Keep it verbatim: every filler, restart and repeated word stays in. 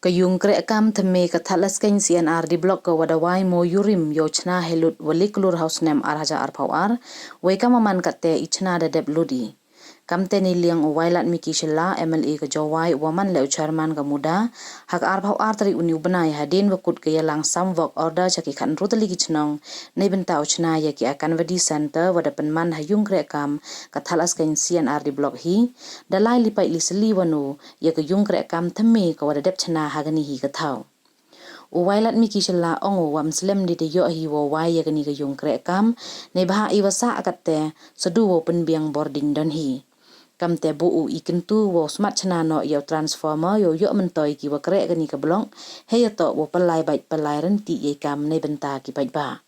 Ka yung kreh kam thymme ka Thadlaskein C and RD Block ka wa da wai mo yurim yow chna helut wa li klur ha u snem ar hajar arphaw ar, wei kam wa man katte i chna da dep lut i. Kamte neiliang u Wailadmiki Shylla, MLA ka Jowai, u wa man le u chairman ka MUDA, ha ka arphaw ar tarik uni u bnai hadien wa kut ka yalang sam work order cha ki khatynru tylli ki chnong, neibynta u chna ya ki Anganwadi Centre wa da pynman ha yung kreh kam ka Thadlaskein C and RD Block hi, da lai li pait li sylli wa nu ya ka yung kreh kam thymme ka wa da dep chna ha kani hi ka thaw. U Wailadmiki Shylla ong u wa ym slem de da yoh hi wow wai ya kani ka yung kreh kam, neibhah i wa sah katte, sa du wow pynbiang bording don hi. Kamte buh u i kyntu wow smat chna noh ya u transformer yow yoh myntoi ki wa kreh kani ka block, hei yatoh wow pynlai bait pynlai ryntih ya i kam neibynta ki paidbah.